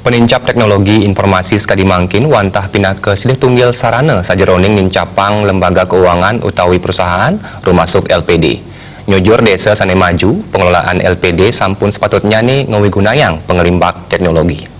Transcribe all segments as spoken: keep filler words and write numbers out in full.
Penincap teknologi informasi sakadi mangkin wantah pinaka silih tunggil sarana sajeroning nincapang lembaga keuangan utawi perusahaan, rumasuk L P D. Nyujur desa sané maju, pengelolaan L P D sampun sepatutnyané ngawigunayang pangelimbak teknologi.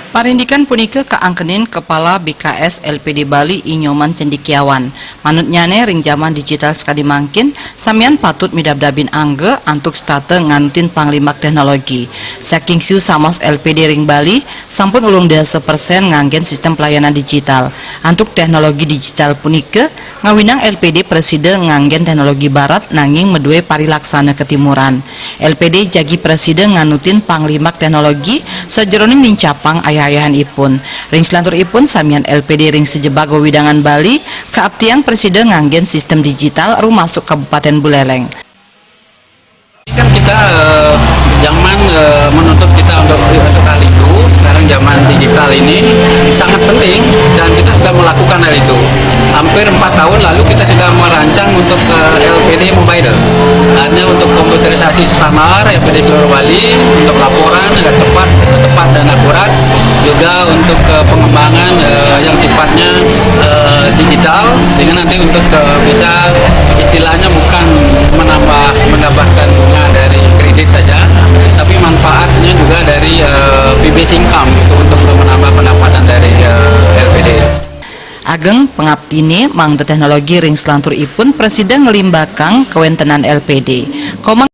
Parindikan punika kaangkenin Kepala B K S L P D Bali I Nyoman Cendekiawan. Manutnyané ring jaman digital sakadi mangkin, samian patut midabdabin angga antuk setata nganutin pangelimbak teknologi. Saking siu samos L P D ring Bali, sampun ulung dasa persen nganggén sistem pelayanan digital. Antuk teknologi digital punika, ngawinang L P D prasida nganggén teknologi barat nanging madué parilaksana katimuran. L P D jagi prasida nganutin pangelimbak teknologi sajeroning nincapang ayah-ayahanipun. Ring salanturipun samian L P D ring sajebag wewidangan Bali kaaptiang prasida nganggén sistem digital rumasuk Kabupatén Buléléng. Kan kita, eh, zaman, eh, menuntut kita untuk, untuk hal itu. Sekarang zaman digital ini sangat penting dan kita sudah melakukan hal itu. Hampir empat tahun lalu kita sudah merancang untuk, eh, L P D mobile. Artinya untuk komputerisasi standar L P D seluruh Bali, untuk laporan agar tepat, tepat dan akurat. Juga untuk, eh, pengembangan, eh, yang sifatnya, eh, digital, sehingga nanti untuk, eh, bisa istilahnya bukan menambah, mendapatkan bunga dari kredit saja, tapi manfaatnya juga dari, eh, fee-based income gitu untuk menambah pendapatan dari, eh, L P D. Ageng pangaptiné mangda teknologi ring salanturipun prasida nglimbakang kawéntenan L P D. Komang